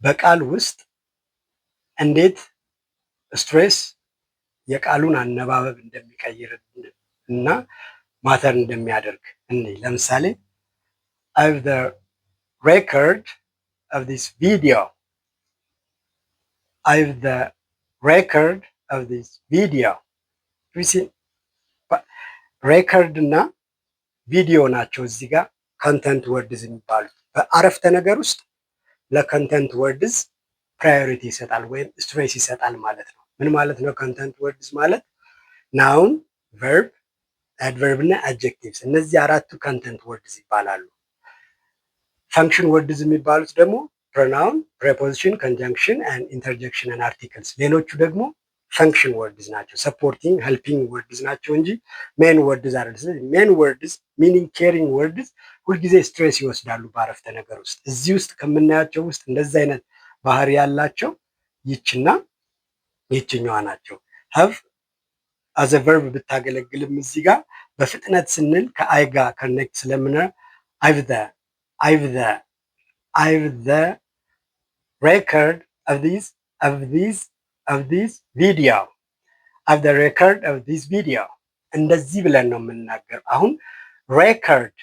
በቃል ውስጥ እንዴት stress የቃሉን አነባበብ እንደሚቀይር እና matter እንደሚያደርግ እኔ ለምሳሌ "I've the record of this video." "I've the record of this video." Record እና ቪዲዮ ናቸው እዚህ ጋር content words የሚባሉት። በአረፍተ ነገር ውስጥ ለ content words priority ይሰጣል ወይም stress ይሰጣል ማለት ነው። ምን ማለት ነው? Content words ማለት noun፣ verb፣ adverb እና adjectives፣ እነዚህ አራቱ content words ይባላሉ። Function words የሚባሉት ደግሞ pronoun፣ preposition፣ conjunction፣ interjection፣ articles። ሌሎቹ ደግሞ function words ናቸው። Supporting, helping words ናቸው እንጂ main words አይደለም። ስለዚህ main words, meaning carrying words ሁልጊዜ stress ይወስዳሉ በአረፍተ ነገር ውስጥ። እዚህ ውስጥ ከምናያቸው ውስጥ እንደዚህ አይነት ባህሪ ያላቸው ይችና ይችኛዋ ናቸው። Have as a verb ብታገለግልም እዚህ ጋር በፍጥነት ስንል ከ I ጋር connect ስለምነ I've the record of this video. "I've the record of this video." እንደዚህ ብለን ነው የምንናገር። አሁን record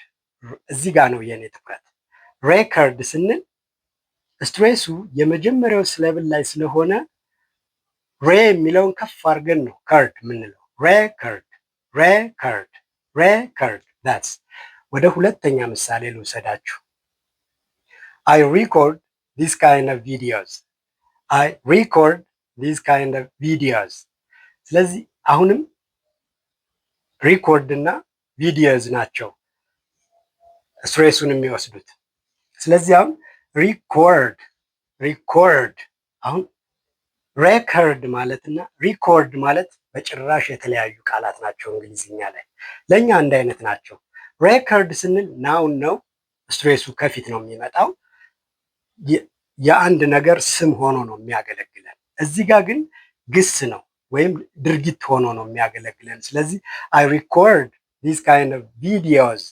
እዚህ ጋር ነው የኔ ትኩረት። Record ስንል stress ኡ የመጀመሪያው syllable ላይ ስለሆነ ሬ የሚለውን ከፍ አድርገን ነው ከርድ የምንለው። Record, record, record, that's። ወደ ሁለተኛ ምሳሌ ልውሰዳችሁ። "I record this kind of videos." "I record this kind of videos." ስለዚህ አሁንም record እና videos ናቸው stress ኡን የሚወስዱት። ስለዚህ አሁን record, record፣ አሁን record ማለት እና record ማለት በጭራሽ የተለያዩ ቃላት ናቸው። እንግሊዝኛ ላይ ለእኛ አንድ አይነት ናቸው። Record ስንል noun ነው፣ stress ኡ ከፊት ነው የሚመጣው። የአንድ ነገር ስም ሆኖ ነው የሚያገለግለን። እዚህ ጋር ግን ግስ ነው ወይም ድርጊት ሆኖ ነው የሚያገለግለን። ስለዚህ "I record this kind of videos."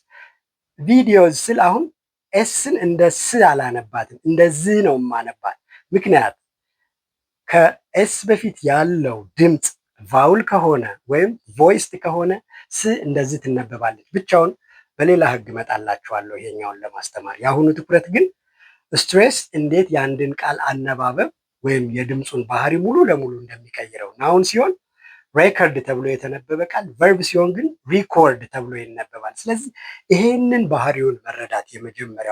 Videos ስል አሁን S ን እንደ ስ አላነባትም፣ እንደ ዝ ነው የማነባት። ምክንያት ከ S በፊት ያለው ድምፅ vowel ከሆነ ወይም voiced ከሆነ ስ እንደዚህ ትነበባለች። ብቻውን በሌላ ህግ እመጣላችኋለሁ ይሄኛውን ለማስተማር። የአሁኑ ትኩረት ግን stress እንዴት የአንድን ቃል አነባበብ ወይም የድምፁን ባህሪ ሙሉ ለሙሉ እንደሚቀይረው፣ noun ሲሆን record ተብሎ የተነበበ ቃል verb ሲሆን ግን record ተብሎ ይነበባል። ስለዚህ ይሄንን ባህሪውን መረዳት የመጀመሪያው